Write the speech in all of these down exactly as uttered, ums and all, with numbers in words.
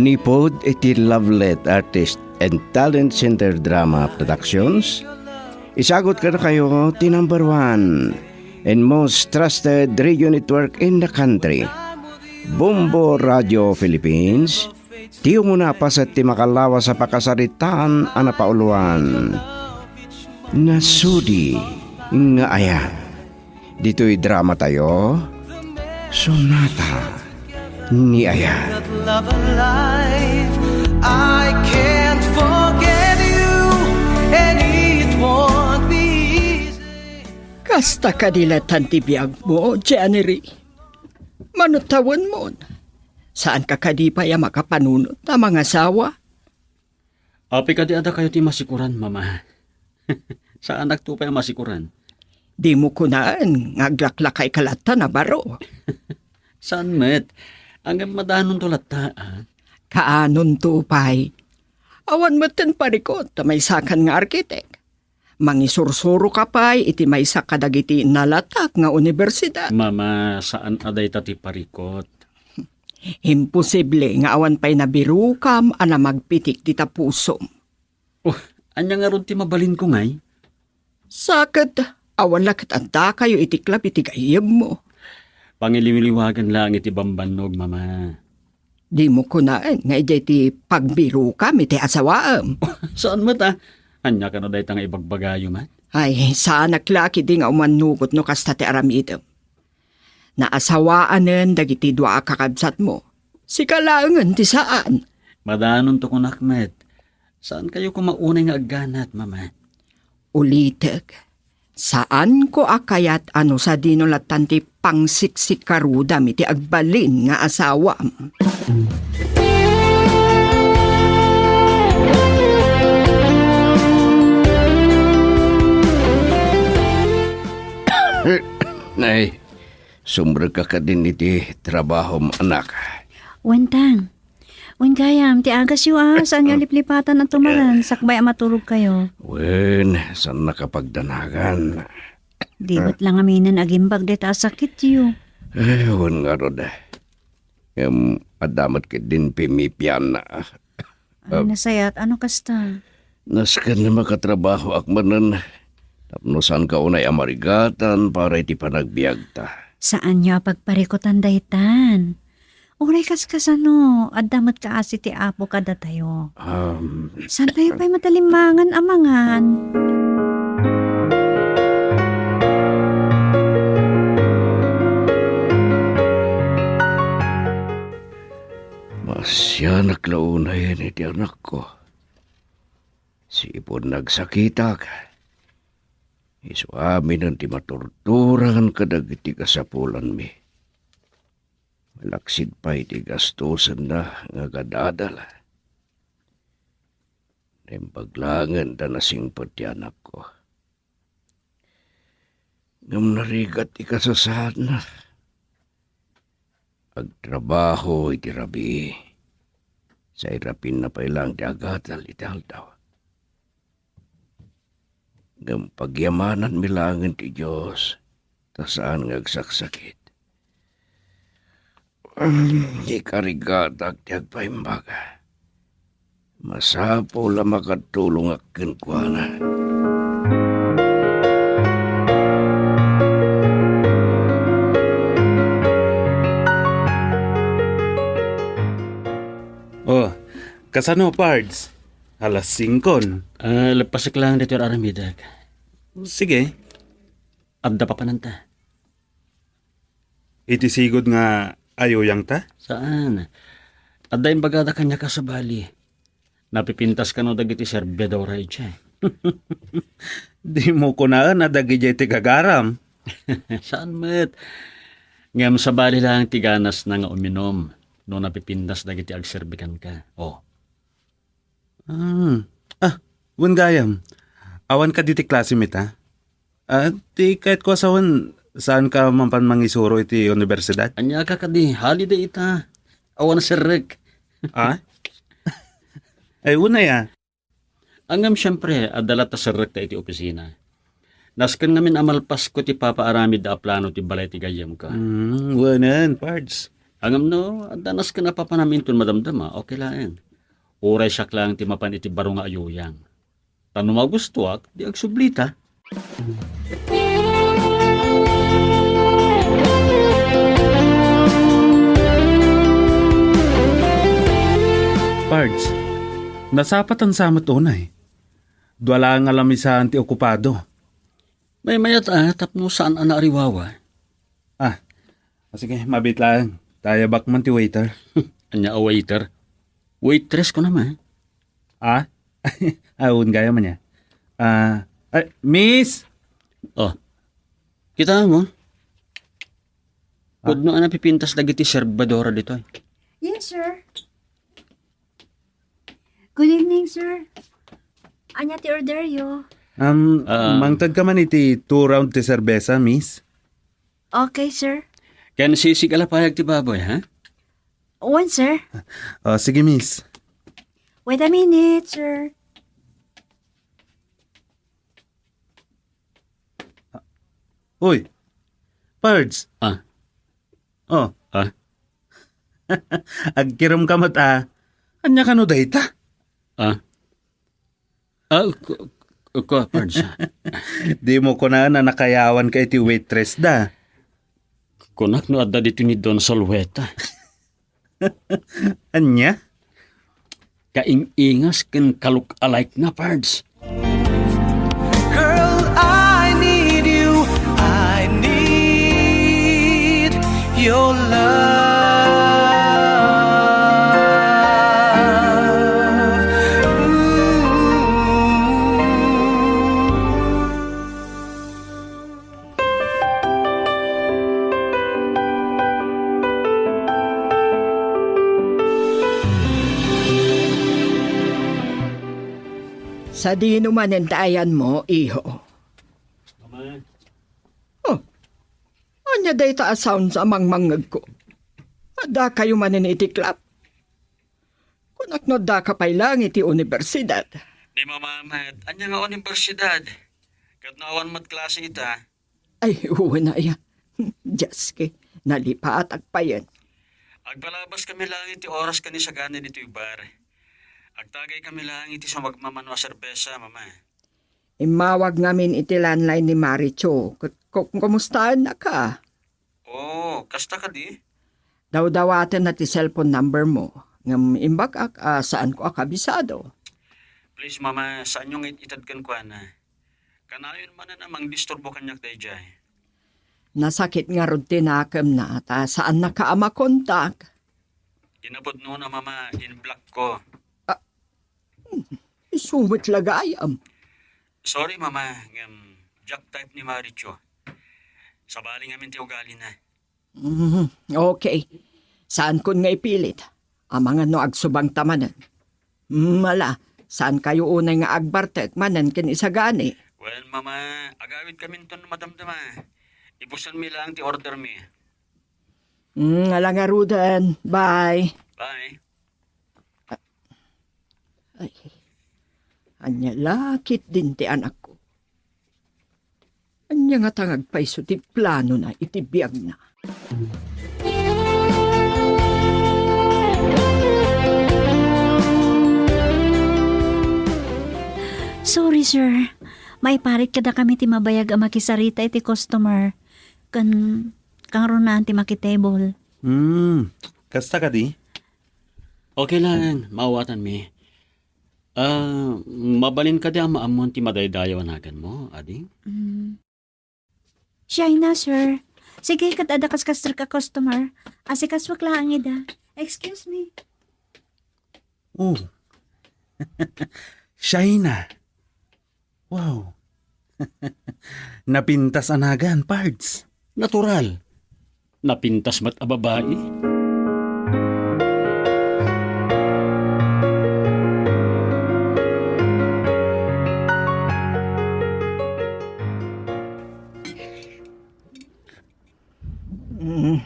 Manipud iti Lovelet Artist and Talent Center Drama Productions, isagut kadakayo ti number one and most trusted radio network in the country, Bombo Radio Philippines, ti umuna paset ti makalawas a pakasaritaan a napauluan, Nasudi nga Ayan. Ditoy drama tayo, Sonata ni Ayan. I can't forget you, and it won't be easy. Kasta kadi latta ti biagmo, January? Mano tawenmon? Saanka kadi pay a makapanunot a mangasawa? Apay kadi a dakayo ti masikuran, Mama? Saanakto pay a masikuran. Dimo kunaen nga aglaklakayka latta a baro. Saan met? Ngem madanonto latta, a. Kaanonto pay. Awan metten parikut ta maysakan nga arkitek. Mangisursuroka pay iti maysa kadagiti nalatak nga universidad. Mama, saan a dayta ti parikut. Imposible nga awan pay nabirokam a namagpitik dita pusom. Oh, ania ngarud ti mabalinko ngay? Sa ket, awan la ket addakayo iti club iti gayyemmo. Pangiliwliwagan laeng iti bambannog, Mama. Dimo kunaen nga idiay ti pagbirokam iti asawaem. Saan met, a? Ania kano dayta nga ibagbagayo met? Ay, saanak la ketdi nga umannugot no kasta ti aramidem. Naasawaanen dagiti dua a kakabsatmo. Sika laengen ti saan. Madanonto kunak met. Saankayo koma unay nga agganat, Mama. Ulitek, saanko a kayat a no sadino lattan ti pangsiksikarudam iti agbalin nga asawam. Nay, sumrekka kadin iti trabahom, anak. Wen, Tang. Wen gayam, ti agasyo, a, saanyo liplipatan a tumaren, sakbay a maturogkayo. Wen, saannaka pagdanagan. Di met la ngaminen agimbag dayta a sakityo. Eh, wen ngarud. Ngem adda met ketdin pimipianna. Ay, nasayat, ano kasta? Nasken makatrabahoak manen tapno saanka unay a marigatan para iti panagbiagta. Saanyo a pagparikutan daytan. Uray kaskasano, adda met kaasi ti Apo kadatayo. Um, Saantayo pay matalimmangan a mangan? Maasianak la unayen iti anakko. Sipud nagsakitak, isu aminen ti maturturan kadagiti kasapulanmi. Malaksid pay ti gastosenna nga agadadal. Naimbag laengen ta nasingpet ti anakko. Ngem narigat ti kasasaadna. Agtrabaho iti rabii, sa irapinna pay laeng ti agadal iti aldaw. Ngem pagyamananmi laengen ti Dios, ta saan nga agsaksakit. Ikarigatak ti agpaimbag. Masapul a makatulongak kenkuana. Oh, kasano, Pards? Alas singkon. Ah, leppasek lang ditoy aramidek. Sige. Adda papananta. Iti sigud nga ayuyangta? Saan. Adda imbagada kaniak a sabali. Napipintas kano dagiti servidora idiay. Dimo kunaen a dagidiay ti gagaram. Saan met. Ngem sabali laeng ti ganasna nga uminum no napipintas dagiti agserbi kenka. Oh. Ah. Ah, wen gayam. Awan kadi ti klasem ita? Ah, ti kayatko a sawen, saanka mapan mangisuro iti universidad? Ania ka kadi, holiday ita. Awan serrek. Ah? Ay, unay a. Ngem siempre, adda latta serrekta iti opisina. Nasken ngamin a malpasko ti papaaramidda a plano ti balay ti gayyemko. Hmm, wenen, Pards. Ngem no adda nasken a papanam inton madamdama, okay laeng. Uray siak laeng ti mapan iti baro nga ayuyang. Ta no magustoak, di agsublita. Pards, nasapatan sa met unay. Dua laeng a lamisaan ti okupado. Maymayat a, tapno saan a naariwawa. Ah, ah, sige, mabit laeng. Tayabak man ti waiter. Ania a waiter? Waitress ko naman. Ah? Awan gaya man niya. Ah, ay, miss! Oh, kita mo? Ah? Pudno a napipintas dagiti serbadora ditoy. Yes, sir. Good evening, sir. Ania ti order yo? Um, Ah. Mangted ka man iti two round ti serbesa, miss. Okay, sir. Ken sisig a lapayag ti baboy, ha? Wen, sir. Ah, sige, miss. Wait a minute, sir. Uy, Pards. Ah. Oh. Ah? Agkirum ka met, ah. Ania kano dayta? Ah? Ah, ku-, ku-, Pards. Dimo kunaen a nakayawan ka iti waitress da. Kunak no adda ditoy ni Don Solweta. Ania? Kaing-ingas ken kalok-alike na, Pards. Girl, I need you. I need your love. Ooh. Sadino manen ti ayanmo, iho? Mama. Oh, ania dayta a sounds a mangmangngegko? Addakayo manen iti club? Kunak no addaka pay laeng iti universidad. Ni Mama met, ania nga universidad? Ket no awan met klase ita? Ay, wen aya. Dios ki, nalipatak payen. Agpalabas kami laeng iti oras ken ni Sagani ditoy bar. Agtagay kami laeng iti sumagmamano a serbesa, Mama. Immawag ngamin iti landline ni Maricho. Ket ku-, kumustaennaka? Oh, kasta kadi? Dawdawatenna ti cellphone number mo. Ngem imbag-ak a saanko a kabisado. Please, Mama, saanyo nga it-ited kenkuana. Kanayon manen a mangdisturbo kaniak daydiay. Nasakit ngarud ti nakemna ta saannaka a makontak. Kinapudnona, Mama, in-block ko. Ah, isu met la gayam. Sorry, Mama, ngem diak type ni Maricho. Sabali ngamin ti ugalina. Mm, okay. Saankon nga ipilit. Amangan no agsubangta manen. Mm, ala, saankayo unay nga agbartek manen ken isagani? Wen, Mama, agawid kaminton madamdama. Ibusanmi laeng ti ordermi. Mm, ala ngaruden. Bye. Bye. Ay, ania la ketdin ti anakko? Ania ngata nga agpayso ti planona iti biagna? Sorry, sir. Maiparit kadakami ti mabayag a makisarita iti customer. Ken kangrunaan ti makitable. Hmm, kasta kadi? Okay lang, maawatanmi. Ah, mabalin kadi a maammoan ti madaydayaw a naganmo, adi? Mm. Siya na, sir. Sige, ket adda kaskasdek a customer. Asikasuak laeng ida. Excuse me. Oh. Shaina. Wow. Napintas a nagan, Pards. Natural. Napintas met a babai. Mm.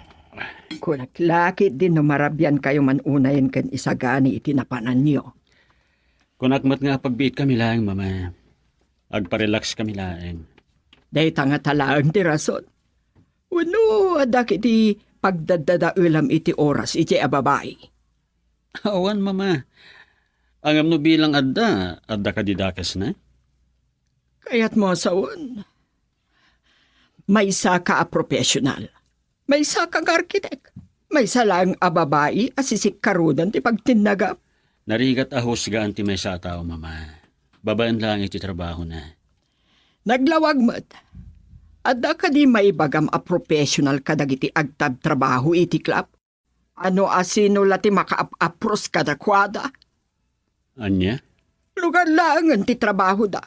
Kunak la ketdin no marabiankayo man unayen ken isagani iti napananyo. Kunak met nga agbiitkami laeng, Mama. Agparelax kami laeng. Dayta ngata laeng ti rason. Wenno, adda ket iti pagdaddadaelam iti oras iti a babai. Awan, Mama. Ngem no bilang adda, adda kadi dakesna? Kayatmo a sawen, maysaka a professional. Maysaka nga arkitek. Maysa laeng a babai a sisikkarodan ti pagtinnagam. Narigat a husgaan ti maysa a tao, Mama. Babaen laeng iti trabahona. Naglawag met. Adda kadi maibagam a professional kadagiti agtabtrabaho iti club? Ano a sino la ti makaap-apros kadakuada? Ania? Lugar laengen ti trabahoda.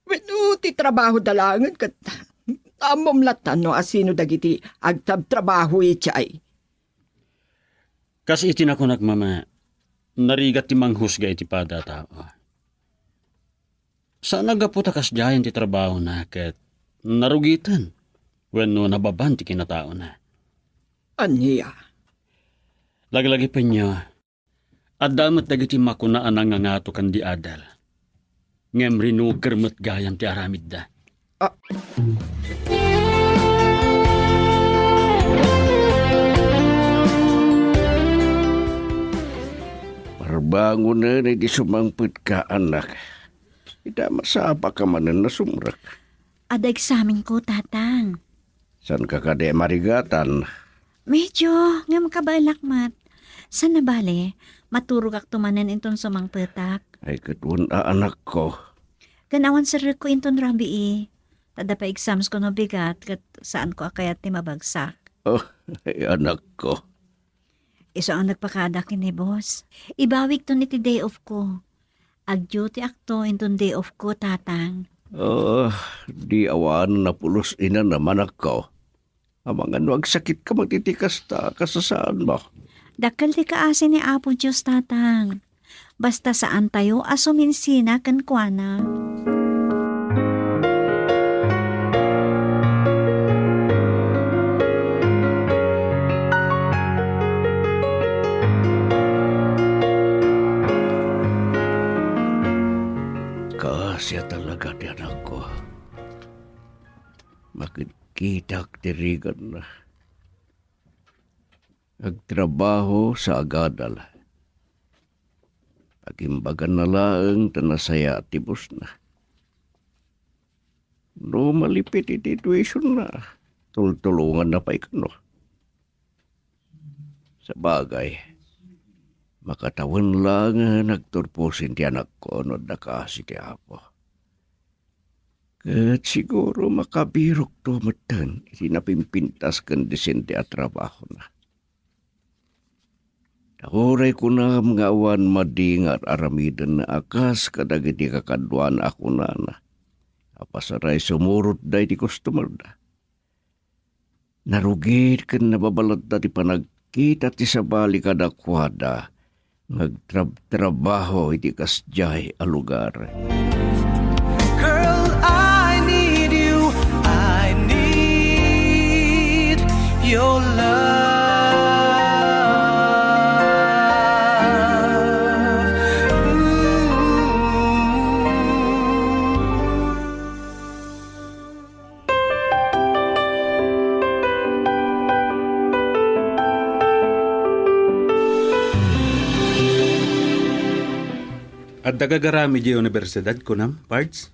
Wenno ti trabahoda laengen ket ammom latta no a sino dagiti agtabtrabaho idiay. Kas iti nakunak, Mama, narigat ti manghusga iti pada a tao. Saan a gapu ta kasdiayen ti trabahona ket narugiten wenno nababan ti kinataona. Ania? Laglagipenyo, adda met dagiti makuna a nangangato ken di adal. Ngem rinuker met gayam ti aramidda. Ah. Parbangonen idi sumangpetka, anak. Ita masapaka manen nasumrek. Adda eksamenko, Tatang. Saanka kadi marigatan? Medyo, ngem kabaelak met. Saan a bale, maturogakto manen inton sumangpetak. Ay, ket wen a, anakko. Ken awan serrekko inton rabii. Ta adda pay examsko no bigat, ket saanko a kayat ti mabagsak. Oh, ay, anakko. Isu a nagpakada ken ni boss. Ibawigton iti day off ko. Ag-duty akto inton day off ko, Tatang. Ah, di awan napulos inanam, anakko. Amangan no agsakitka met iti kasta a kasasaanmo. Dakkel ti kaasi ni Apo Dios, Tatang. Basta saantayo a suminsina kenkuana. Kaasi a talaga ti anakko. Makitkitak ti riganna. Agtrabaho sa agadal. Pagimbaganna laeng ta nasayaat ti bossna. No malipit iti tuition na, tultulonganna pay kano. Sabagay, makatawen laengen agturposen ti anakko no adda kaasi ti Apo. Ket siguro makabirokto metten iti napimpintas ken disente a trabahona. Ta uray kunam nga awan madi nga ar-aramidenna a kas kadagiti kakaduana a kunana, apasaray sumurotda iti customerda. Narugit ken nababalatta ti panagkita ti sabali kadakuada nga agtrabtrabaho iti kasdiay a lugar. Girl, I need you. I need your love. Ooh. Adda gagaram idiay universidad, kunam, Pards?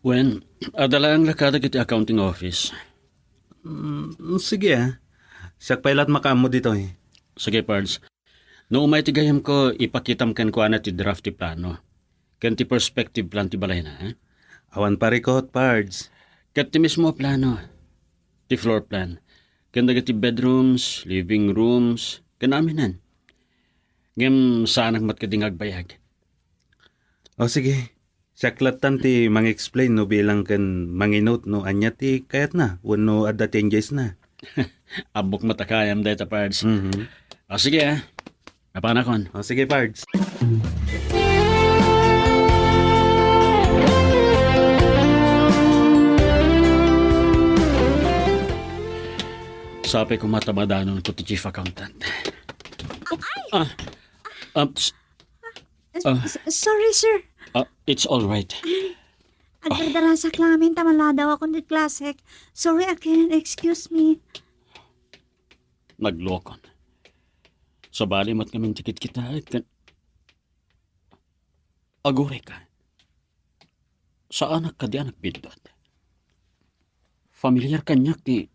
Wen, adda laeng la kadagiti accounting office. Mm, sige, ah. Siak pay la't makaammo ditoy. Sige, Pards. No umay ti gayyemko, ipakitam kenkuana ti draft ti plano ken ti perspective plan ti balayna, eh? Awan parikot, Pards. Ket ti mismo a plano, ti floor plan, ken dagiti bedrooms, living rooms, ken aminen. Ngem saanak met kadi nga agbayag. O, sige. Siak lattan ti mang-explain no bilang ken manginote no ania ti kayatna wenno adda changes na. Abbok met a kayam dayta, Pards. Mhm. O, sige, ah. Apanakon. O, sige, Pards. Sapay koma ta madanonko ti chief accountant. Ah, ah, s- S-, Ah. s-, sorry, sir. Ah, it's all right. Ay, agdardarasak lamin ta maladaw akon ti klasek. Sorry again. Excuse me. Naglokon. Sabali met ngamin ti kitkitaek ken agurayka. Saanak kadi a nagbiddut. Familiar kaniak ti,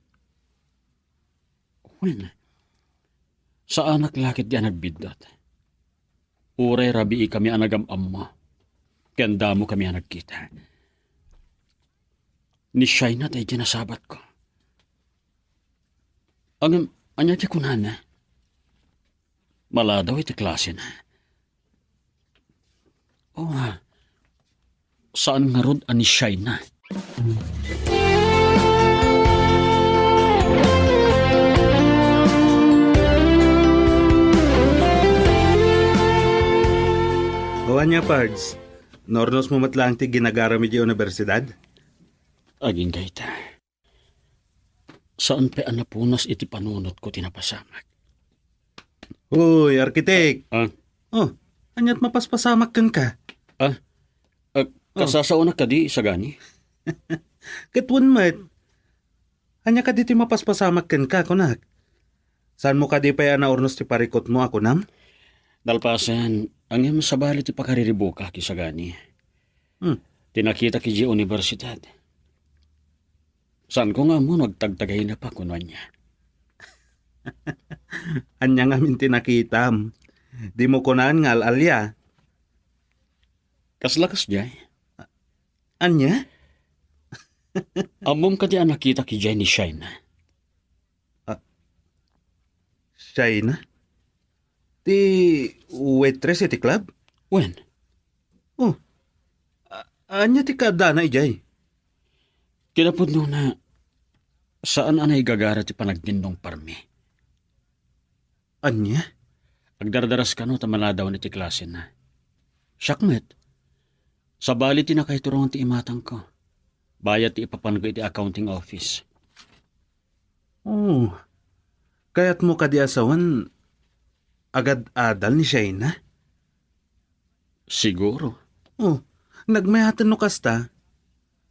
wen, saanak la ketdi a nagbiddut. Uray rabiikami a nagam-ammo, ken damokami a nagkita. Ni Shaina daydi nasabatko. Ngem, ania ti kunana? Maladaw iti klasena. Oh, ah, saan ngarud a ni Shaina? O ania, Pards? Naurnosmo met laeng ti ginagaram idiay universidad? Agingga ita. Saan pay a napunas iti panunotko ti napasamak. Uy, arkitek! Ah? Oh, ania't mapaspasamak kenka? Ah? Ah, oh. Kasasaonak kadi, Sagani? Ket wen met. Ania kadi ti mapaspasamak kenka, kunak? Saanmo kadi pay a naurnos ti parikutmo a kunam? Nalpasen, ngem sabali ti pakariribukak, Sagani. Hmm. Ti nakitak idiay universidad. Saanko nga ammo no agtagtagayna pa kuno ania. Ania ngamin ti nakitam? Dimo kunan nga al-alia. Kasla kasdiay? Ania? Ammom kadi a nakitak idiay ni Shaina? Ah, Shaina? Ti waitress iti club? Wen. Oh, a-, ania ti kaaddana idiay? Kinapudnona, saan a naigagara ti panagtindong parmi. Ania? Agdardaras kano ta maladawna iti klasena. Siak met, sabali ti nakaiturongan ti imatangko. Bayat ti ipapanko iti accounting office. Oh, kayatmo kadi a sawen agad-adal ni Shaina? Siguro. Oh, nagmayaten no kasta.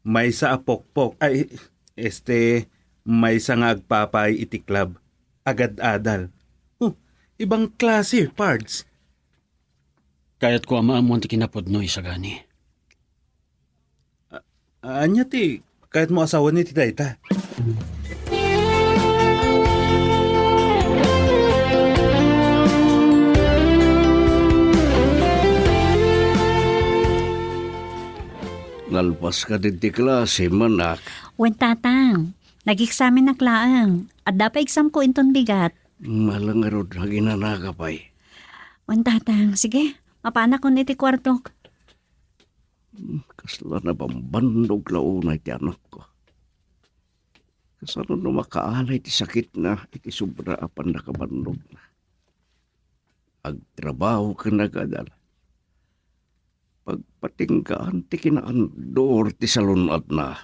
Maysa a pokpok, ay, este, maysa nga agpapaay iti club. Agad-adal. Oh, ibang klase, Pards. Kayatko a maammoan ti kinapudno, Sagani. A-, ania ti kayatmo a sawen iti dayta? Nalpas ka ditoy klase, manak? Wen, Tatang. Nag-eksamenak laeng. Adda pay examko inton bigat. Malem ngarud, aginana ka pay. Wen, Tatang. Sige, mapanakon iti kuartok. Hmm, kasla nabambandog la unay ti anakko. Kasano no makaalay ti sakitna iti sobra a pannakabannogna? Agtrabaho ken agadal. Pagpatinggaan ti kinaandur ti salun-atna.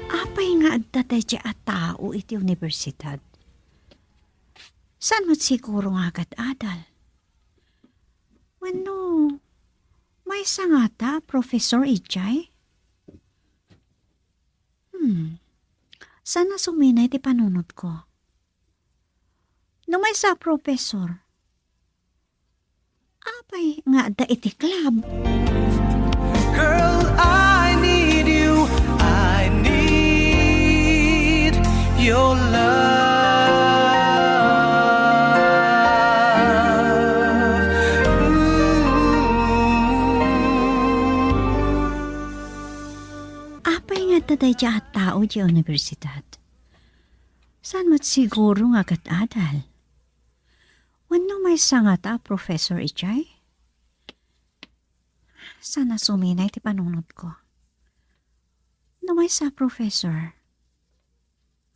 Apay nga adda daydiay a tao iti universidad? Saan met siguro nga agad-adal? Wenno, maysa ngata a professor idiay? Hmm. Saan a suminay ti panunotko? No maysa a professor, apay nga adda iti club? Girl, I need you. I need your love. Ooh. Apay nga adda daydiay a tao idiay universidad? Saan met siguro nga agad-adal? Wenno maysa ngata a professor idiay? Saan a suminay ti panunotko. No maysa a professor,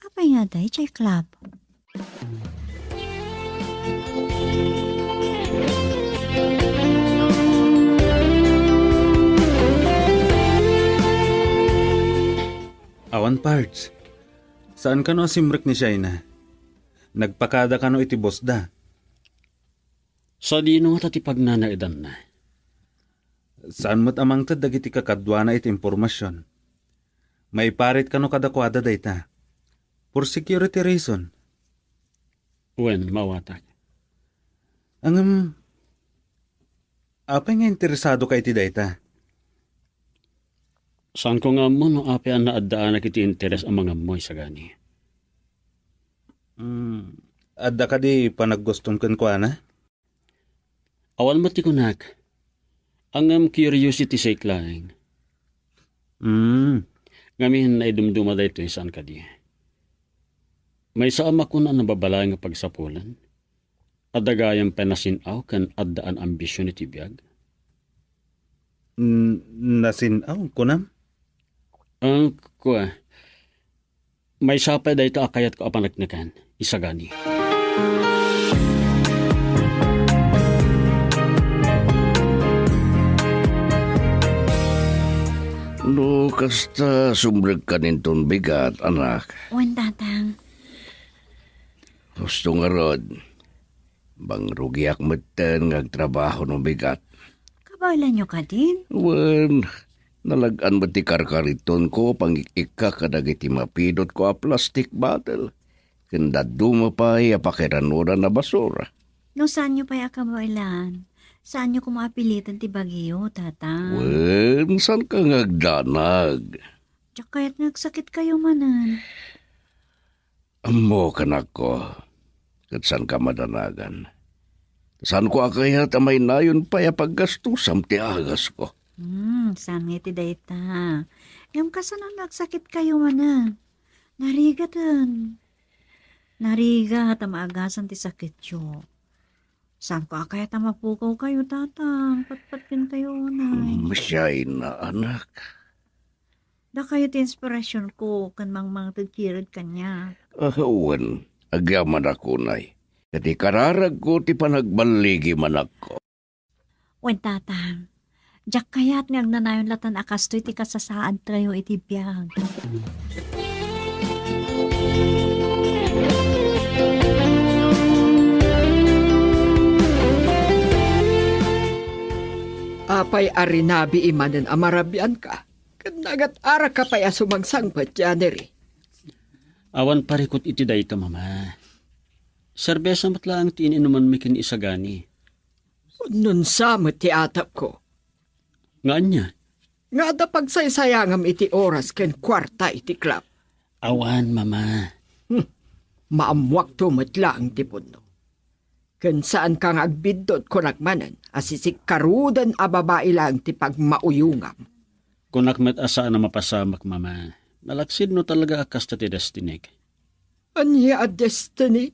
apay nga adda idiay club? Awan, Pards. Saan kano a simrek ni Shaina? Nagpakada kano iti boss da? Sadino ngata ti pagnanaedanna? Saan met a mangted dagiti kakaduana iti impormasion. Maiparit kano kadakuada dayta. For security reason. Wen, maawatak. Ngem, apay nga interesado ka iti dayta? Saanko nga ammo no apay a naaddaanak iti interes a mangammo, isagani. Hmm, adda kadi panaggustom kenkuana? Awan met ti kunak. Ngem curiosity sake laeng. Hmm. Ngamin, naidumduma daytoy, saan kadi? Maysa a makuna a nababalaeng nga pagsapulan. Adda gayam pay nasin-aw ken addaan ambision iti biag. N-, nasin-aw, kunam? Ang kua. Maysa pay dayta a kayatko a paneknekan, isagani. No kasta, sumrekkan inton bigat, anak. Wen, Tatang. Husto ngarud, mangrugiak metten nga agtrabaho no bigat. Kabaelanyo kadin? Wen, nalag-an met ti karkaritonko, pangik-ikkak kadagiti mapidotko a plastic bottle, ken dadduma pay a pakirannudan a basura. No saanyo pay a kabaelan, saanyo koma a piliten ti bagyo, Tatang. Wen, saanka nga agdanag? Diak kayat nga agsakitkayo manen. Ammok, anakko, ket saanka madanagan. Saanko a kayat a mainayon pay a paggastusam ti agasko. Hmm, saan nga iti dayta. Ngem kasano nga agsakitkayo manen? Narigaten. Narigat a maagasan ti sakityo. Saanko a kayat a mapukawkayo, Tatang. Patpat kenkayo unay. Masayna, anak. Dakayo ti inspirasionko ken mangmangted kired kaniak. Ah, wen, agyamanak unay. Ket ikararagko ti panagballigi, anakko. Wen, Tatang, diak kayat nga agnanayon latta a kastoy ti kasasaadtayo iti biag. Apay a rinabii manen a marabianka? Ket nagat-araka pay a sumangsangpet, January. Awan parikut iti dayta, Mama. Serbesa met laeng ti in-inumanmi ken isagani. Nunsa met ti atapko? Nga ania? Nga adda pagsaysayangam iti oras ken kuarta iti club. Awan, Mama. Hmm. Maammuakto met laeng ti punno. Ken saanka nga agbiddut, kunak manen a sisikkaruden a babai laeng ti pagmauyongam. Kunak met a saan a mapasamak, Mama. Nalaksid no talaga a kasta ti destinik. Ania a destiny?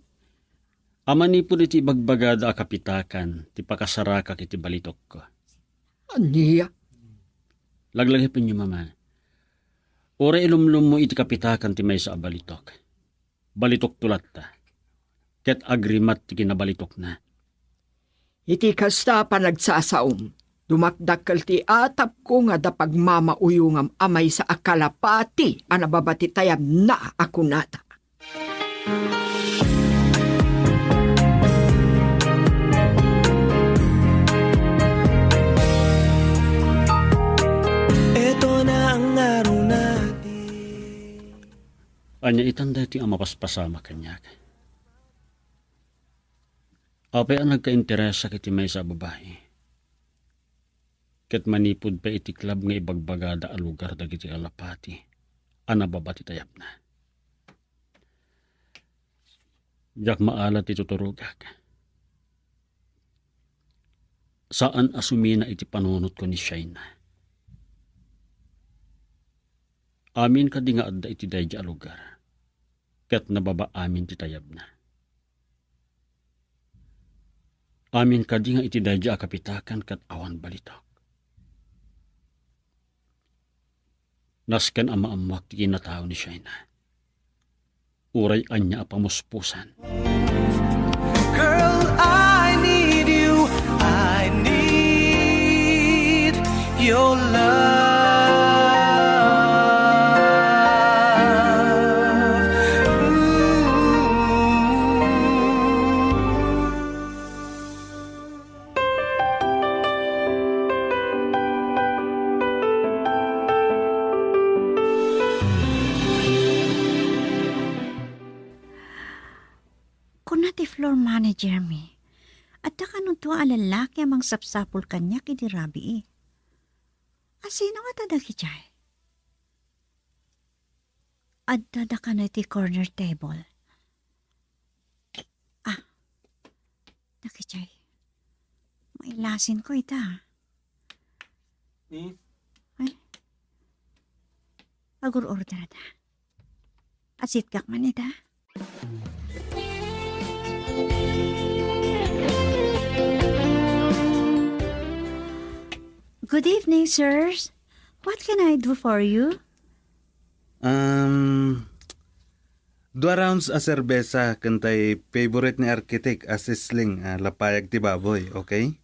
A manipud iti ibagbagada a kapitakan ti pakasarakak iti balitokko. Ania? Laglagipenyo, Mama. Uray ilumlummo iti kapitakan ti maysa a balitok. Balitokto latta. Ket agrimat ti kinabalitokna. Iti kasta a panagsasaom, dumakdakkel ti atapko nga adda pagmamauyongam a maysa a kalapati a nababa ti tayabna a kunada. Eto na ang ngaruna di. Ania itan daytoy a mapaspasamak kaniak? Apay a nagkainteresak iti maysa a babai? Ket manipud pay iti club nga ibagbagada a lugar dagiti kalapati a nababa ti tayabna. Diak maala ti tuturogak. Saan a sumina iti panunotko ni Shaina. Amin kadi nga adda iti daydi a lugar, ket nababa amin ti tayabna. Amin kadi nga iti daydi a kapitakan ket awan balitok. Nasken a maammuak ti kinatao ni Shaina. Uray ania a pamuspusan. Girl, I need you. I need your love. Ooh. Kuna ti floor manager mi, adda kano dua a lallaki a mangsapsapul kaniak idi rabii. A sino ngata dagijay? Adda da kano iti corner table. Ah, dagijay. Mailasin ko ita. Miss? Ay. Agur-order da. Asitkak man ita. Good evening, sirs. What can I do for you? Um, dua rounds a serbesa ken tay favorite ni Architect a sisling a lapayag ti baboy, okay?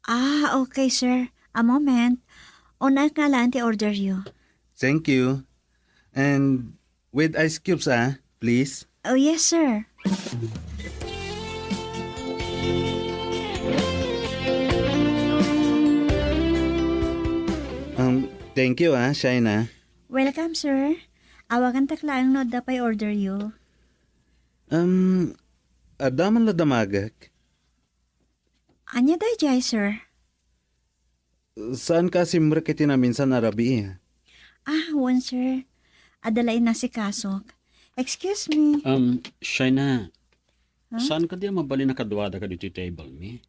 Ah, okay, sir. A moment. Unaek nga laeng ti order yo. Thank you. And with ice cubes, ah, please. Oh, yes, sir. Um, thank you, ah, Shaina. Welcome, sir. Awagantak laeng no adda pay order yo. Um, adda man la damagek? Ania daydiay, sir? Saan ka simrek iti naminsan a rabii, ah? Ah, wen, sir. Adda la inasikasok. Excuse me. Um, Shaina, Huh? Saan kadi a mabalin a kaduada kaditoy table mi?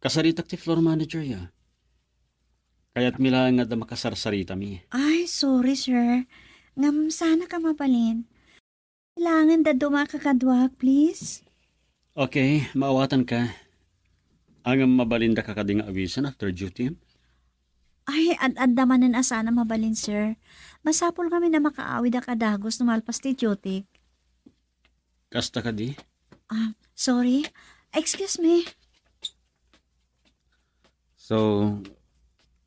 Kasaritak ti floor manager ya. Kayat mi laeng nga adda makasarsaritami. Ay, sorry, sir. Ngem saan a ka mabalin. Kailangan dadduma a kakaduak, please. Okay, maawatan ka. Ngem mabalin da ka kadi nga awisen after duty? Ay, ad-adda manen a saan a mabalin, sir. Masapul ngamin a makaawid a kadagus no malpas ti duty. Kasta kadi? Ah, sorry. Excuse me. So,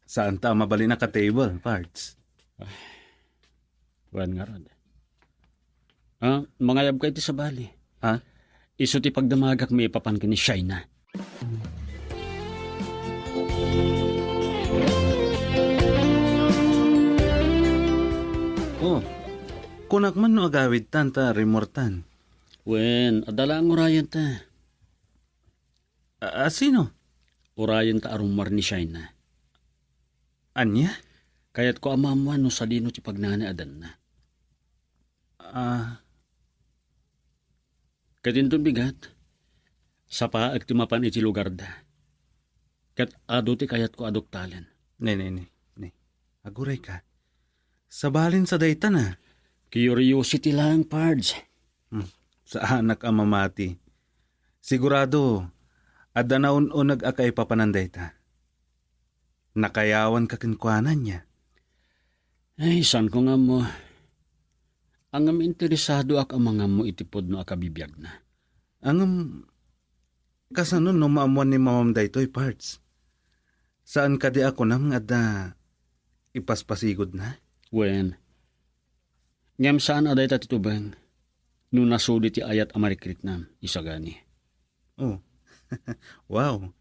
saan ta a mabalin a ka-table, Pards? Wen ngarud. Ah, mangayab ka iti sabali. Ha? Isu ti pagdamagak maipapan ken ni Shaina. Oh, kunak man no agawidtan ta rimmuartan. Wen, adda laeng urayenta. A, a, sino? Urayenta a rummuar ni Shaina. Ania? Kayatko a maammuan no sadino ti pagnanaadanna. Ah. Ket inton bigat, sapaek ti mapan iti lugarda. Ket adu ti kayatko a duktalen. Ne, ne, ne, ne. Agurayka. Sabalin sa dayta na. Curiosity laeng, Pards. Hmm. Saanak a mamati. Sigurado, adda naun-uneg a kaipapanan dayta. Nakayawanka kenkuana, ania? Ay, saanko nga ammo. Ngem interesadoak a mangammo iti pudno a kabibiagna. Ngem, kasano no maammuan ni mamam daytoy, Pards? Saan kadi a kunam nga adda ipaspasigudna? Wen. Ngem saan a dayta ti tubeng no nasudi ti ayat a marikritnam, isagani. Oh. Wow.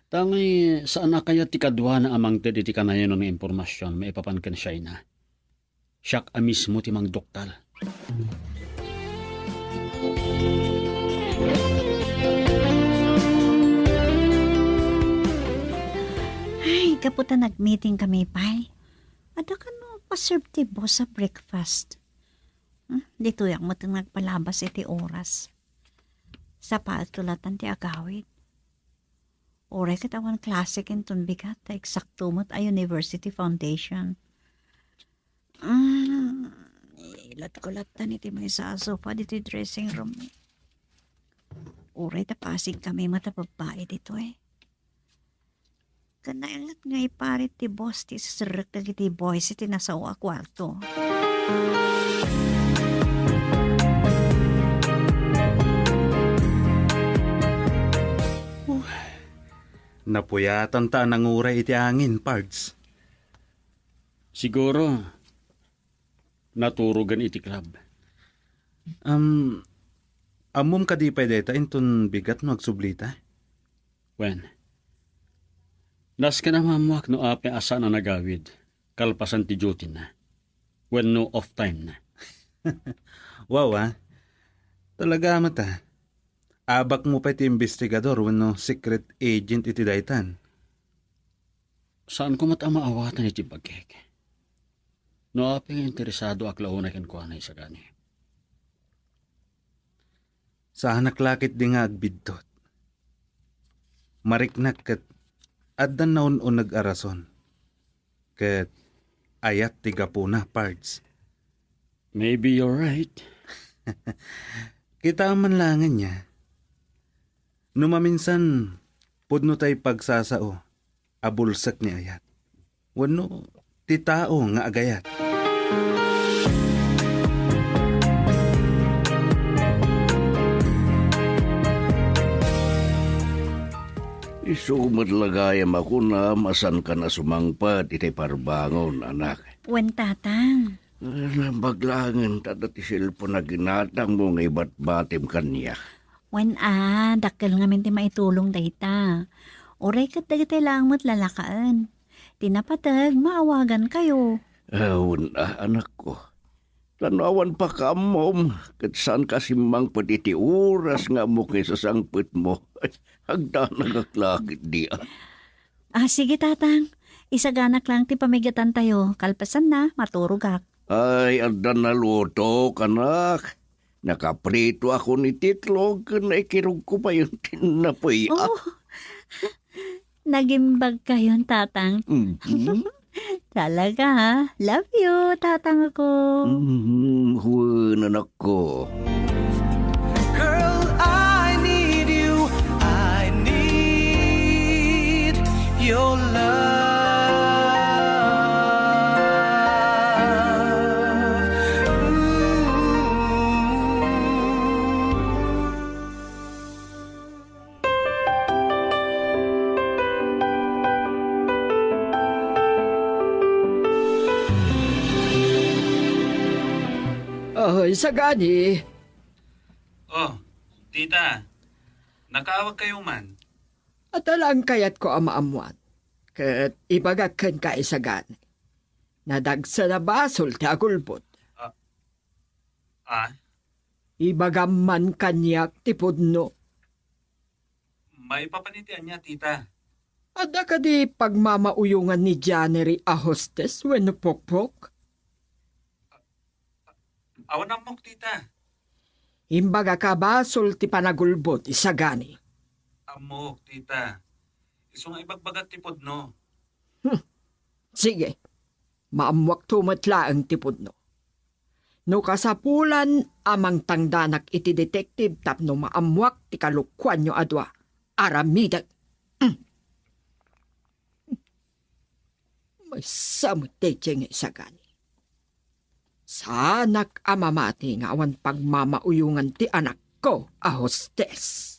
Ta ngay, saan a kayat ti kaduana a mangted iti kanayon nga impormasion maipapan ken Shaina. Siak a mismo ti mangduktal. Ay, gapu ta nag-meeting kami pay. Adda kano pa-serve ti boss a breakfast. Hmm, ditoyak met nagpalabas iti oras. Sapaek to latan ti agawid. Uray ket awan klase ken ton bigat ta eksakto met a university foundation. Mm, ilatko latan iti maysa a sofa ditoy dressing room. Uray ta pasig kami met a babbai ditoy. Ken nainget nga iparit ti boss ti iseserrek dagiti boys iti nasao a kuarto. Uh, napuyatan ta a nanguray iti angin, Pards. Siguro, naturogen iti club. Um, ammom kadi pay dayta inton bigat no agsublita? Wen, nasken a maammoak no apay a saan a nagawid kalpasan ti duty na wenno off time na. Wow, ah. Talaga met, ah. Abakmo pay ti investigador wenno secret agent iti daytan? Saanko met a maawatan iti bagik. No apay nga interesadoak la unay kenkuana, isagani. Saanak la ketdi nga agbiddut. Mariknak ket adda naun-uneg a rason. Ket ayat ti gapuna, Pards. Maybe you're right. Kitaem man laeng ania. No maminsan, pudno tay pagsasao a bulsek ni ayat. Wenno ti tao nga agayat. Isu met la gayam a kunam a saankan a sumangpet iti parbangon, anak. Wen, Tatang. Ah, naimbag laengen ta adda ti cellphone a ginatangmo nga ibatbatim kaniak. Wen a, dakkel ngamin ti maitulong dayta. Uray ket dagiti laeng met lalakaen. Ti napateg, maawagankayo. Ah, wen a, anakko. Ta no awan pakaammom, ket saanka a simmangpet iti oras nga ammok nga isasangpetmo. Agdanagak la ketdi, a. Ah, sige, Tatang. Isaganak laeng ti pamigatantayo. Kalpasanna, maturogak. Ay, adda nalutok, anak. Nakapritoakon iti itlog ken naikirogko payen ti napay, a. Oh, nagimbagkayon, Tatang. Mhm. Talaga, ha? Love you, Tatang ko. Mhm, wen, anakko. Girl, I need you. I need your love. Ooh. Oh, isagani. Oh, tita, nakaawagkayo man? Adda laeng kayatko a maammuan, ket ibagak kenka, isagani. Nadagsen a basol ti agulbod. Ah, ah? Ibagam man kaniak ti pudno. Maipapan iti ania, tita? Adda kadi pagmamauyongan ni Janery a hostess wenno pokpok? Awan ammok, tita. Imbagak a basol ti panagulbod, isagani. Ammok, tita. Isu nga ibagbagak ti pudno. Hmm. Sige. Maammuakto met laeng ti pudno. No kasapulan a mangtangdanak iti detective tapno maammuak ti kalokuanyo a dua, aramidek. Mm. Maysa met daydiay nga isagani. Saanak a mamati nga awan pagmamauyongan ti anakko a hostess.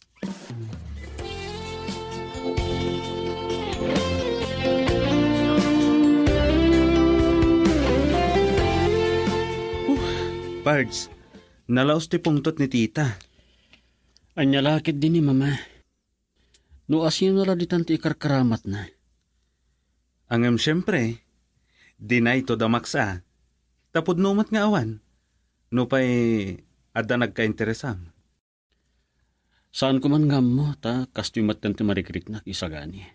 Pards, nalaos ti pungtot ni tita. Ania la ketdi ni mama? No asino la ditan ti ikarkaramatna? Ngem siempre, dinayto da maksa. Ta pudno met nga awan. Nupay adda nagkainteresam. Saanko man nga ammo, ta kastoy metten ti marikriknak, isagani.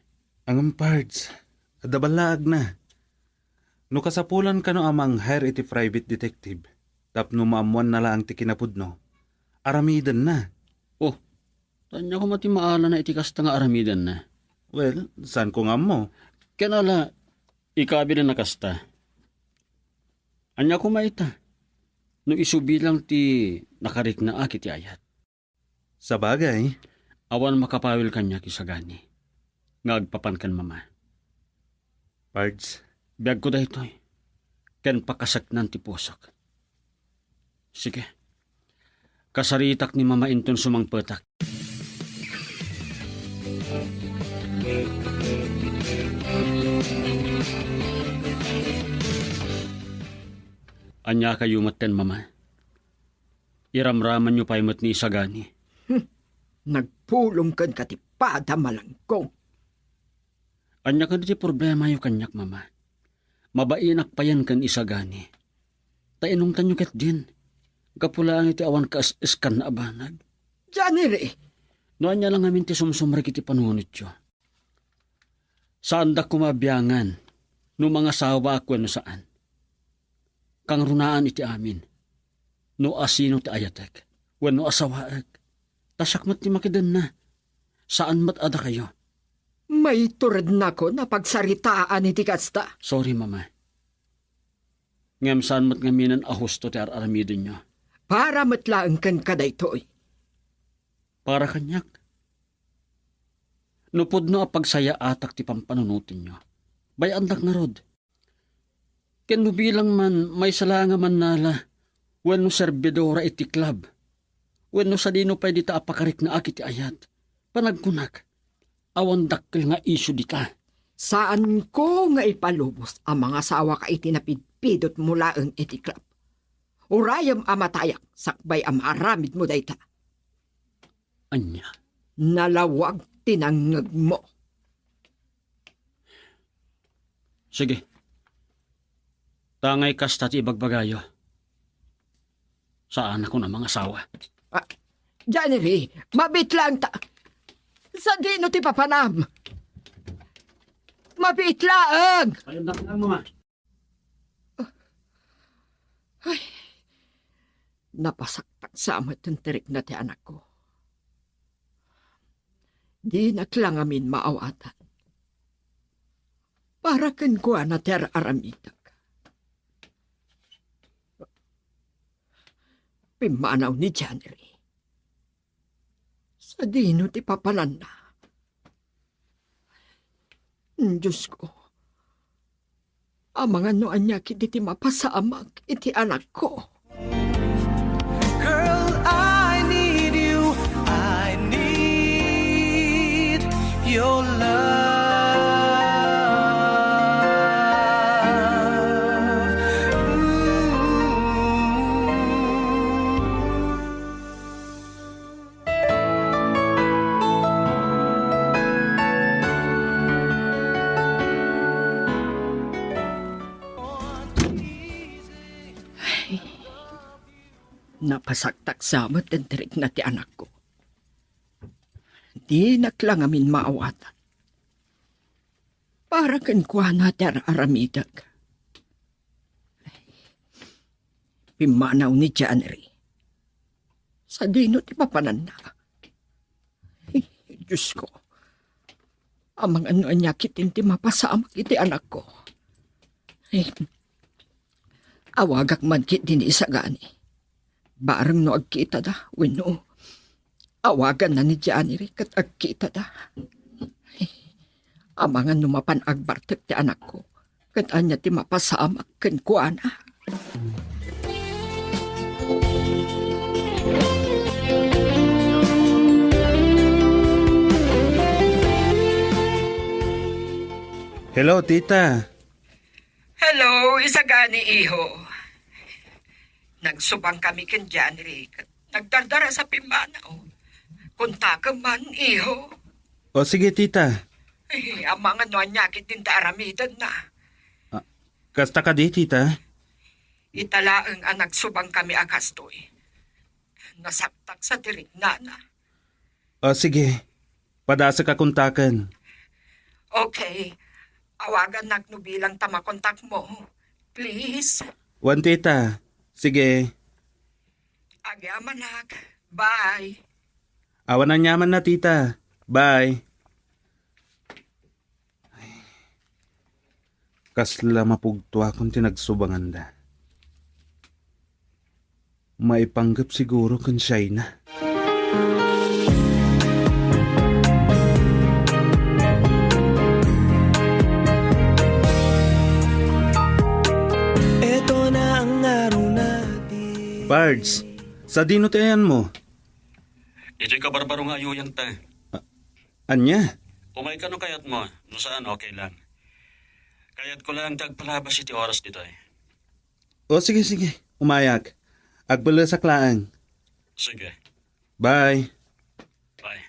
Ngem, Pards, adda ballaagna. No kasapulan kano a mang-hire iti private detective, tapno maammuanna laeng ti kinapudno, aramidenna. Oh, ania koma ti maalana iti kasta nga aramidenna? Well, saanko nga ammo. Ken ala, ikabilin a kasta. Ania koma ita? No isu bilang ti nakariknaak iti ayat. Sabagay. Awan makapawil kaniak, isagani, nga agpapan ken mama. Pards. Biagko daytoy, ken pakaseknan ti pusok. Sige. Kasaritak ni mama inton sumangpetak. Ania kayo metten, mama? Iramramanyo pay met ni isagani. Hmm. Nagpulong kenka ti pada, malangkong. Ania kadi ti problemayo kaniak, mama? Mabainak payen ken isagani. Ta inungtanyo ketdin, gapu laeng iti awan kaes-eskanna a banag. Janery, No ania la ngamin ti sumsumrek iti panunotyo, saandak koma a biangan no mangasawaak wenno saan. Kangrunaan iti amin, no asino ti ayatek wenno asawaek. Ta siak met ti makidenna, saan met a dakayo. Maiturednakon a pagsaritaan iti kasta. Sorry, Mama. Ngem saan met ngaminen a husto ti ar-aramidenyo. Para met laeng kenka daytoy. Para kaniak? No pudno a pagsayaatak ti pampanunotenyo, bay-andak ngarud. Ken no bilang man maysa la nga mannala wenno serbidora iti club, wenno sadino pay dita a pakariknaak iti ayat, panagkunak, awan dakkel nga isyu dita. Saanko nga ipalubos a mangasawaka iti napidpidotmo laeng iti club. Urayem a matayak sakbay a maaramidmo dayta. Ania? Nalawag ti nangngegmo. Sige. Tangay kasta ti ibagbagayo. Saanakon a mangasawa. Ah, January, mabiit laeng ta. Sadino ti papanam? Mabiit laeng! Ay, anak lang, Mama. Ay, napasaktak sa met ti rikna ti anakko. Dinak la ngamin maawatan. Para kenkuana ti ar-aramidek. Pimmanaw ni January. Sadino ti papananna? Diosko, amangan no ania ketdi ti mapasamak iti anakko. Girl, I need you. I need your love. Ooh. Ay, napasaktak sa met ti rikna ti anakko. Dinak la ngamin maawatan. Para kenkuana ti ar-aramidek. Pimmanaw ni January. Sadino ti papananna? Ay, Diosko. Amangan no ania ketdin ti mapasamak iti anakko. Ay, awagak man ketdi ni Isagani. Bareng no agkitada, wenno awaganna ni January ket agkitada. Amangan no mapan agbartek ti anakko, ket ania ti mapasamak kenkuana. Hello, tita. Hello, Isagani, iho. Nagsubang kami ken January ket nagdardara sa pimmanaw. Kontakem man, iho. O, sige, tita. Ay, amangan no ania ketdin ti aramidenna. Ah, kasta kadi, tita? Ita laeng a nagsubang kami a kastoy. Nasaktak sa ti riknana. O, sige. Padasek a kontaken. Okay. Awagannak no bilang ta makontakmo. Please. Wen, tita. Sige. Agyamanak. Bye. Awan aniamanna, tita. Bye. Ay, kasla mapugtoakon ti nagsubanganda. Maipanggep siguro ken Shaina. Eto na ang araw natin. Pards, sadino ti ayanmo? Idiay kabarbaro nga ayuyanta. A-, ania? Umayka no kayatmo. No saan, okay lang. Kayatko lang ti agpalabas iti oras ditoy. O, sige, sige. Umayak. Agbellesak laeng. Sige. Bye. Bye.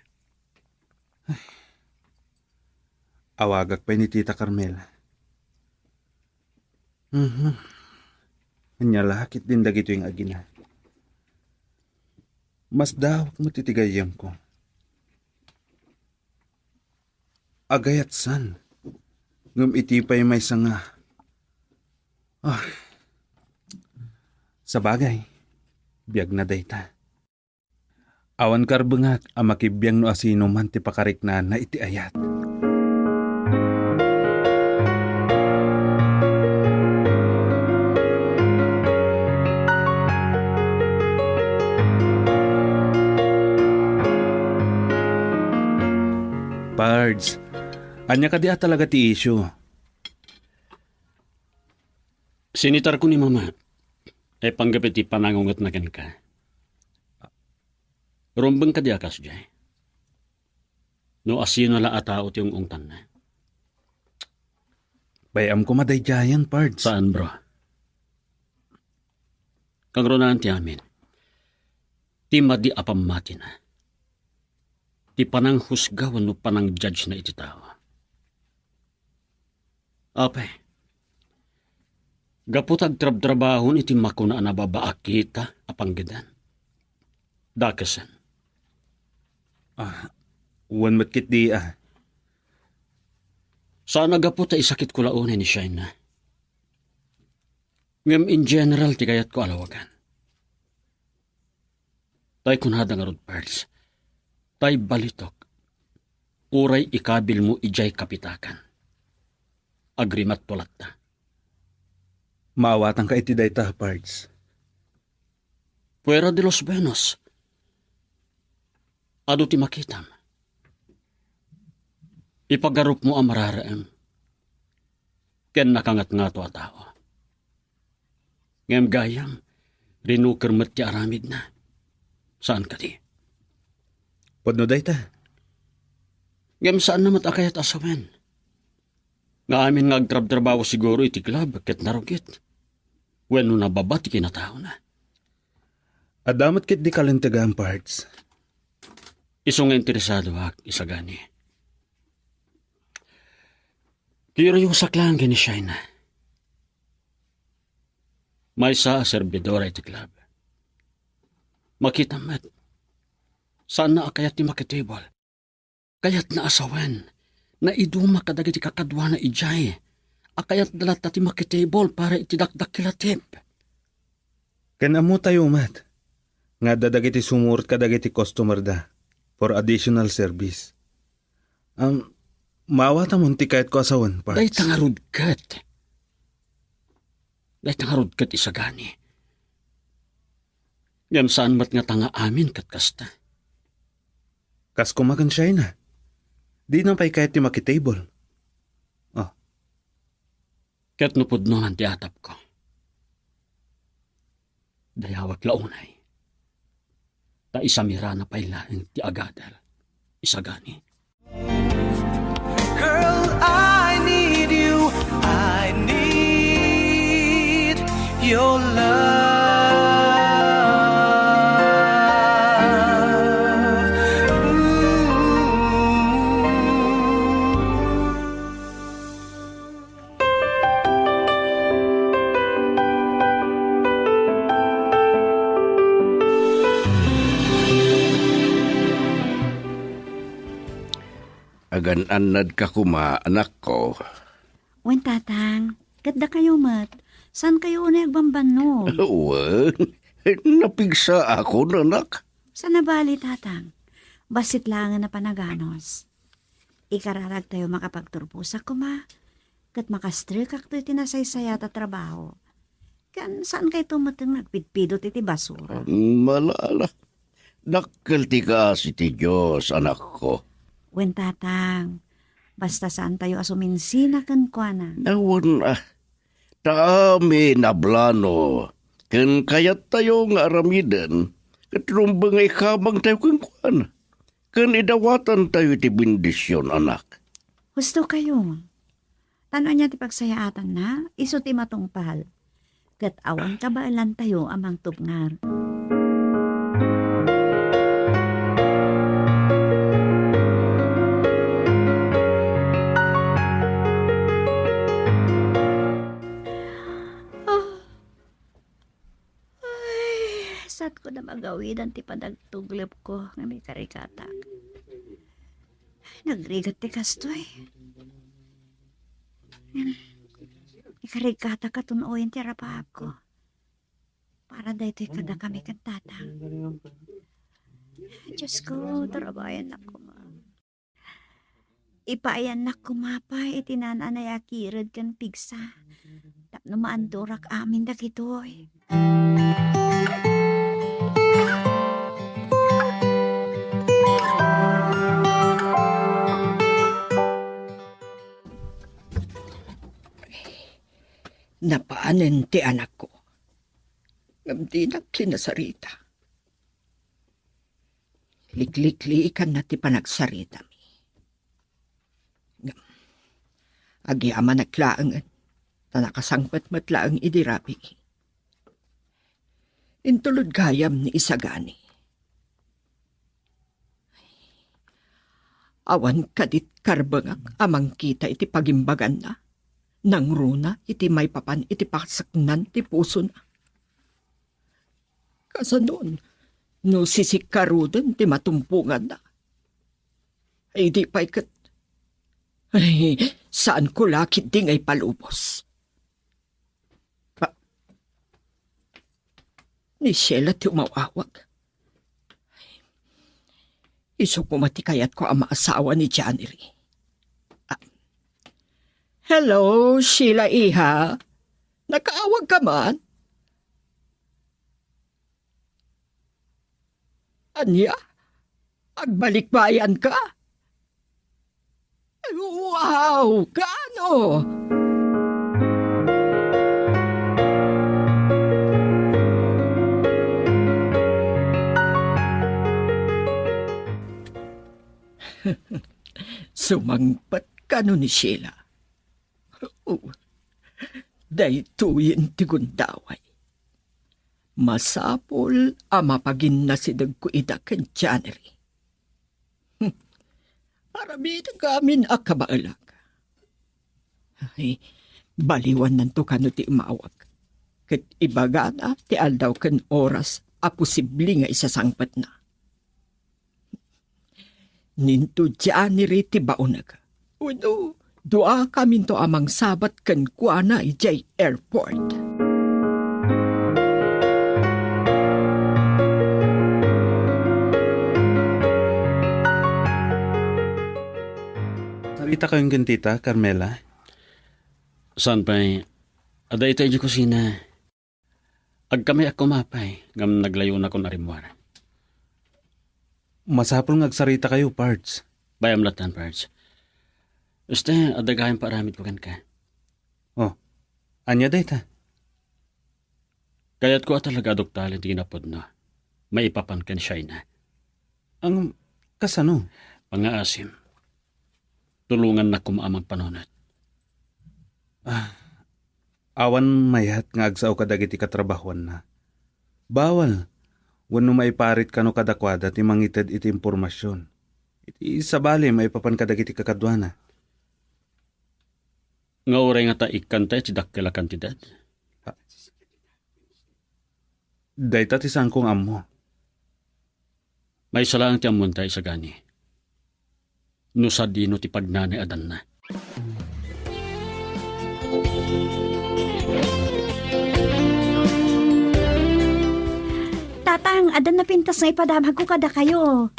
Awagak pay ni Tita Carmela. Mhm. Ania la ketdin dagitoy nga agina? Masdaawak met iti gayyemko. agayatsan. Ngem iti pay maysa nga, ah, sabagay, biagna dayta. Awan karbengak a makibiang no asinoman ti pakariknaanna iti ayat. Pards, ania kadi a talaga ti issue? Sinitarko ni Mama, eh, panggep iti panangungetna kenka. Rumbeng kadi a kasdiay? No asino la a tao ti ung-ungtanna? Bay-am koma daydiayen, Pards. Saan, bro. Kangrunaan ti amin, ti madi a pammatina, ti pananghusga wenno panangjudge-na iti tao. Apay, gapu ta agtrabtrabahon iti makuna a nababa a kita a panggedan. Dakesen. Ah, wen met ketdi, ah. Saan a gapu ta isakitko la unay ni Shaina. Ngem in general ti kayatko a lawagan. Tay kunada ngarud, Pards, tay balitok, uray ikabilmo idiay kapitakan. Agrimatto latta. Maawatanka iti dayta, Pards. Fuera de los buenos, adu ti makitam. Ipagarupmo a mararaem ken nakangatngato a tao. Ngem gayam, rinuker met ti aramidna. Saan kadi? Pudno dayta. Ngem saanna met a kayat a sawen nga amin nga agtrabtrabaho siguro iti club ket narugit wenno nababa ti kinataona. Adda met ketdi kalintegan, Pards. Isu nga interesadoak, isagani. Kuriosak laeng ken ni Shaina. Maysa a serbidora iti club. Makitam met, saanna a kayat ti makitable. Kayatna a sawen, naiduma kadagiti kakaduana idiay a kayatda latta ti makitable para iti dakdakkel a tip. Ken ammotayo met nga adda dagiti sumurot kadagiti customer da for additional service. Am, maawatam ti kayatko a sawen, Pards. Dayta ngarud ket. Dayta ngarud ket isagani. Ngem saan met ngata nga amin ket kasta. Kas koma ken Shaina. Dina pay kayat ti makitable. Oh. Ket no pudno man ti atapko, dayawek la unay. Ta isamirana pay laeng ti agadal. Isagani. Girl, I need you. I need your love. Ooh. Agan-annadka koma, anakko. Wen, tatang, ket dakayo met, saan kayo unay agbambannog? Wen, napigsaakon, anak. Saan a bali, tatang. Bassit laengen a panaganus. Ikararagtayo makapagturposak koma, ket makastrekak toy ti nasaysayat a trabaho. Ken saan kayto met nga agpidpidot iti basura? Malala. Dakkel ti kaasi ti Dios, anakko. Wen, tatang, basta saantayo a suminsina kenkuana. Awan, ah. Ta amin a plano ken kayattayo nga aramiden, ket rumbeng nga ikabangtayo kenkuana. Ken idawatantayo iti bendision, anak. Husto kayo. Ta no ania ti pagsayaatanna, isu ti matungpal. Ket awan kabaelantayo a mangtupngar. Ah. Ay, saanko a magawidan ti panagtuglepko nga mikarikatak. Nagrigat ti kastoy. Ikarigkata katon uyan ti arapaapko. Para daytoy kadakami ken tatang. Diyos ko, tarabayannak koma. Ipaayannak koma pay iti naan-anay a kired ken pigsa. Tapno maandurak amin dagitoy. Napanen ti anakko. Ngem dinak kinasarita. Liklikliikanna ti panagsaritami. Ngem agyamanak laengen, ta nakasangpet met laeng idi rabii. Intulod gayam ni Isagani. Awan kadit karbengak a mangkita iti pagimbaganna, nangruna iti maipapan iti pasaknan ti pusona. Kasanon no sisikkaruden ti matumponganna? Ay, di pay ket, ay, saanko la ketdi nga ipalubos. Ba, ni Sheila ti umawawag. Isu koma ti kayatko a maasawa ni Janery. Ah. Hello, Sheila, iha. Nakaawag ka man? Ania? Agbalikbayan ka? Wow! Kaano? Sumangpet kano ni Sheila? Oh, daytoyen ti gundaway. Masapul a mapaginnasidegko ida ken Janery. Hmm. Aramidek amin a kabaelak. Ay, baliwannanto kano ti umawag. Ket ibagana ti aldaw ken oras a posible nga isasangpetna. Ninto Janery ti baonek. Wenno, duakaminto a mangsabat kenkuana idiay airport. Sarita kayon ken tita, Carmela? Saan pay? Adda ita idiay kusina. Agkami a kumapay, ngem naglayonakon a rimmuar. Masapul nga agsarita kayo, Pards. Bayam latan, Pards. Uste, adda gayam paaramidko kenka. Oh, ania dayta? Kayatko a talaga aduktalin ti kinapudno. Maipapan ken Shaina. Ang kasano? Pangaasim. Tulongannak koma a mangpanunot. Ah, awan mayat nga agsao kadagiti katrabahuanna. Bawal wenno maiparit kano kadakuada ti mangited iti impormasion. Iti sabali, maipapan kadagiti kakaduana. Nga uray ngata ikkanta iti dakkel a kantidad? Dayta ti saanko nga ammo. Maysa laeng ti ammonta, Isagani. No sadino ti pagnanayadanna. Tatang, adda napintas nga ipadamagko kadakayo.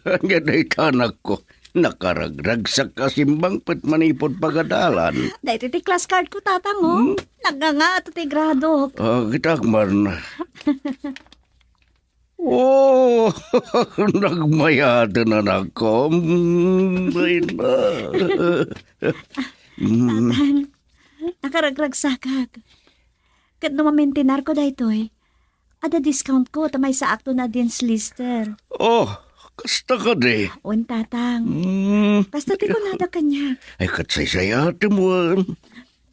Ania dayta, anakko? Nakaragragsak a simbangpet manipud pagadalan. Daytoy ti class card ko, tatang, oh. Hmm? Nagngangato ti gradok. Ah, kitak man. Oh, nagmayaten, anakko. Mm, ay na. Mm. Tatang, nakaragragsakak. Ket no mamaintinarko daytoy, adda discount ko ta maysaakto na Dean's Lister. Oh, kasta kadi? Wen, tatang. Mm. Kasta ti kunada kaniak. Ay, ket saysayaatem wen.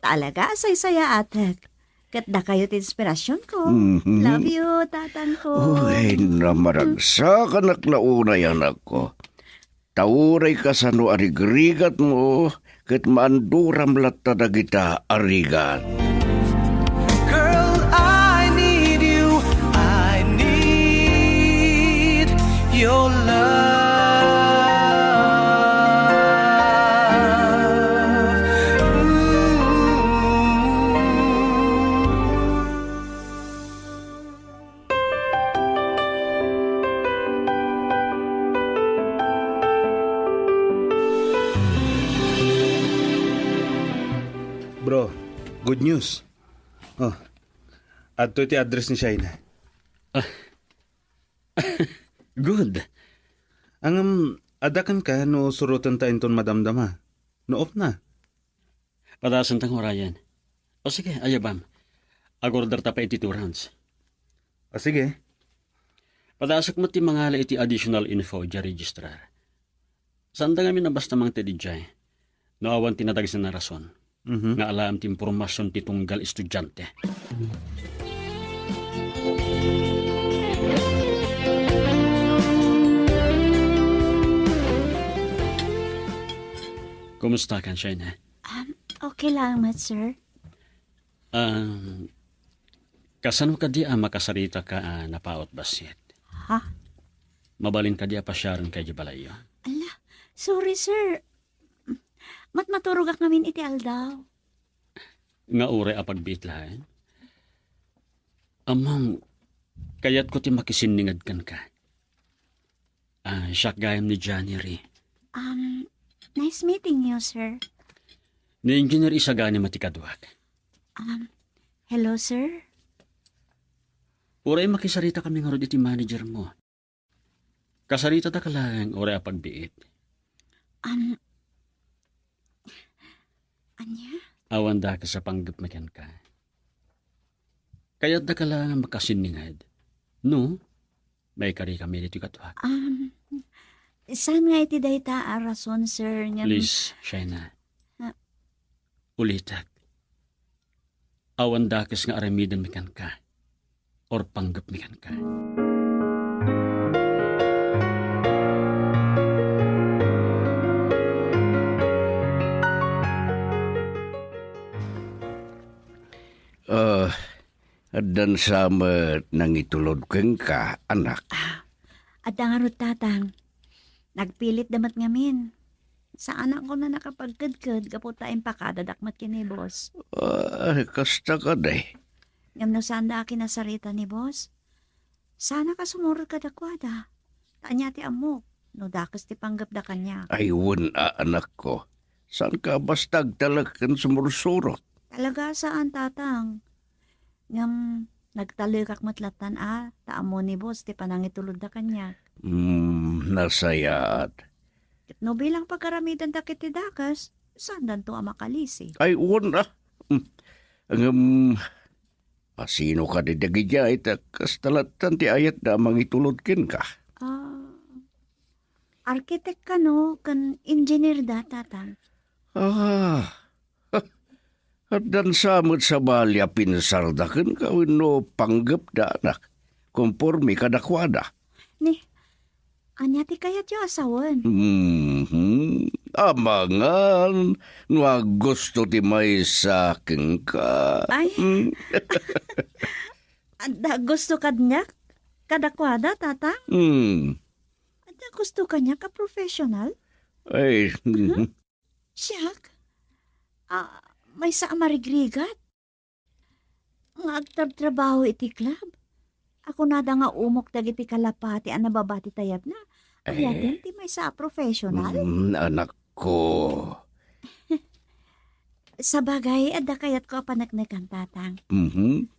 Talaga, saysayaatek. Ket dakayo ti inspirasionko. Mhm. Love you, tatangko. Uy, namaragsakan la unay, anakko. Ta uray kasano a rigrigatmo, ket maanduram latta dagita a rigat. Girl, I need you. I need your love. Good news. Oh, adtoy ti address ni Shaina. Ah. Good. Ngem, adda kenka no surotenta inton madamdama. No off na. Padasen ta nga urayen. O sige, ayabam. Ag-order ta pay iti two rounds. O sige. Padasek met ti mangala iti additional info idiay registrar. Saanda ngamin a basta mangted idiay. No awan ti nadagsen a rason. Mhm. Nga alaem ti impormasion ti tunggal estudiante. Kumusta ka, Shaina? Um, okay lang met, sir. Um, kasano kadi a makasarita ka a napaut bassit? Ha? Mabalin kadi a pasiaren ka idiay balayyo? Ala, sorry, sir. Mat maturogak ngamin iti aldaw. Nga uray a pagbiit laeng? Ammom, kayatko ti makisinninged kenka. Ah, siak gayam ni Johnny Ri. Um, nice meeting you, sir. Ni Engineer Isagani met ti kaduak. Um, hello, sir. Uray makisarita kami ngarud iti manager mo. Kasaritada ka laeng uray a pagbiit. Um, ania? Awan dakes a panggepmi kenka. Kayatda ka laeng a makasinninged. No? Maikari kami ditoy kaduak. Um, saan nga iti dayta a rason, sir, ngem Please, Shaina. Ah. Ulitek. Awan dakes nga aramidenmi kenka or panggepmi kenka. Ah, addan sa met nangitulod kenka, anak? Ah, adda ngarud, Tatang. Nagpilitda met ngamin. Saanak koma nakapagkedked gapu ta impakadadak met ken ni Boss. Ay, kasta kadi. Ngem no saanda a kinasarita ni Boss, saanak a sumurot kadakuada. Ta ania ti ammok, no dakes ti panggepda kaniak. Ay, wen a, anakko. Saanka basta agtalek ken sumursurot. Talaga, saan, Tatang. Ngem nagtalekak met lattan a, ta ammo ni Boss ti panangitulodda kaniak. Hmm, nasayaat. Ket no bilang pagaramidenda ket ti dakes, saandanto a makalisi. Ay, wen a. Hmm. Ngem, asino kadi dagidiay ta kasta lattan ti ayatda a mangitulod kenka? Ah, arkitek kano ken engineer da, Tatang? Ah, addan sa met sabali a pinsarda kenka wenno panggepda, anak, konporme kadakuada. Ni, ania ti kayatyo a sawen? Mhm. Amangan, no agusto ti maysa kenka. Ay. Mm. Adda gusto kaniak? Kadakuada, Tatang? Hmm. Adda gusto kaniak a professional? Ay, mhm. Siak? Ah, maysa a marigrigat? Nga agtrabtrabaho iti club? A kunada nga umok dagiti kalapati a nababa ti tayabna. Eh? Ayaten ti maysa a professional? Mm, anakko. Sabagay, adda kayatko a paneknekan, Tatang. Mhm.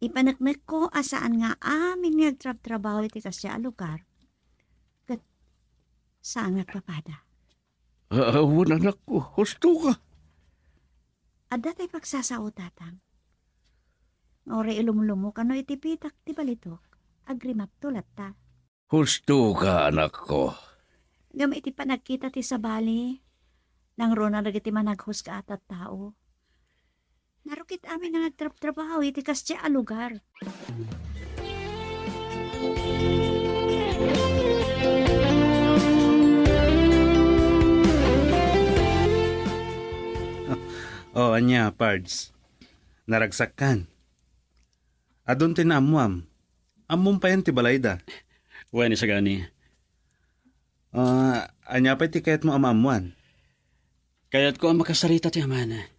Ipaneknekko a saan nga amin nga agtrabtrabaho iti kasdiay a lugar. Ket saan nga agpapada. Ah, wen, anakko, husto ka. Adda tay pagsasao, Tatang. Nga uray ilumlumo kano iti bitak ti balitok, agrimatto latta. Husto ka, anakko. Ngem iti panagkita ti sabali, nangruna dagiti managhusga a tattao. Narukit amin nga agtrabtrabaho iti kasdiay a lugar. Oh, ania, Pards? Naragsakkan. Adun ti naammuam. Ammom payen ti balayda. Wen, Isagani. Ah, ania pay ti kayatmo a maammuan? Kayatko a makasarita ti amana.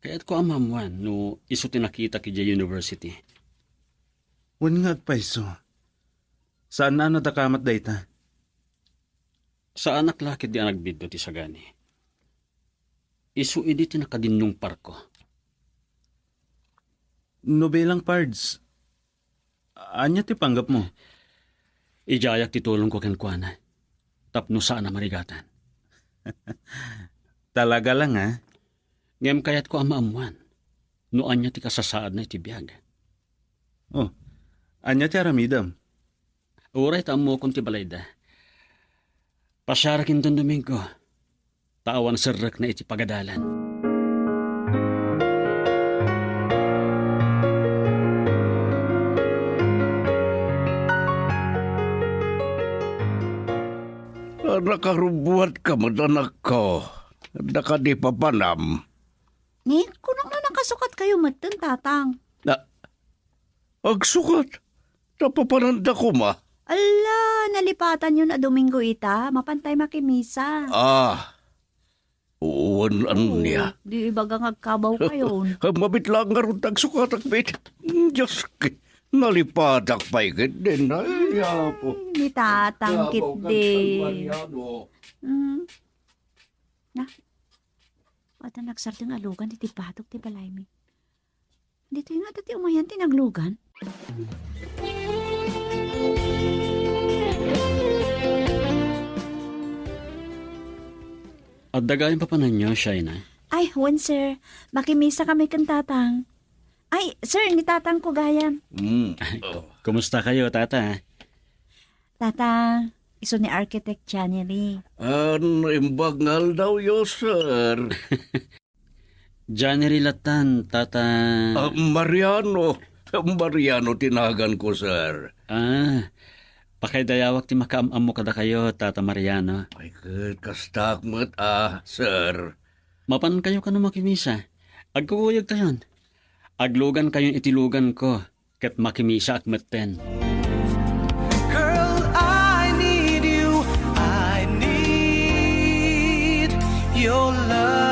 Kayatko a maammuan no isu ti nakitak idiay university. Wen nga agpayso. Saan a nadakamat dayta? Saanak la ketdi a nagbiddo ti sagani. Isu idi ti nakadinnungparko. No bilang, Pards, ania ti panggepmo? Idiayak ti tulongko kenkuana tapno saan a marigatan. Talaga lang, a? Ngem kayatko a maammoan no ania ti kasasaadna iti biag. Oh, ania ti aramidem? Uray ta ammokon ti balayda. Pasiarak inton Domingo, ta awan serrekna iti pagadalan. Nakarubbuatka met, anakko. Adda kadi papanam? Ni, kunam no nakasukat kayo metten, Tatang. Na, agsukat? Napapananda koma? Ala, nalipatanyo a Domingo ita, mapantay makimisa. Ah, wen, ania? Oo, di ibaga nga agkabaw kayon. Mabit lang ngarud ti agsukatak met. Diyos, ki-, nalipatak pay ketdin. Ay, Apo. Ay, ni Tatang ketdin. Apo, kag San Mariano. Mm. Na, adda nagsardeng a lugan iti batok ti balaymi. Ditoy nga adda ti umayan ti naglugan. Adda gayam papananyo, Shaina? Ay, wen, sir. Makimisa kami ken Tatang. Ay, sir, ni Tatang ko gayam. Mm. Kumusta kayo, Tata? Tatang, isu ni Architect January. An, imbag nga aldawyo, sir. January latan, Tata. Ah, Mariano. Mariano ti naganko, sir. Ah, pakaidayawak ti makaam-ammo kadakayo, Tata Mariano. Ay, ket kastak met, ah, sir. Mapan kayo kano makimisa? Agkukuyog kayon. Aglugan kayon iti lugan ko, ket makimisaak metten. Girl, I need you. I need your love.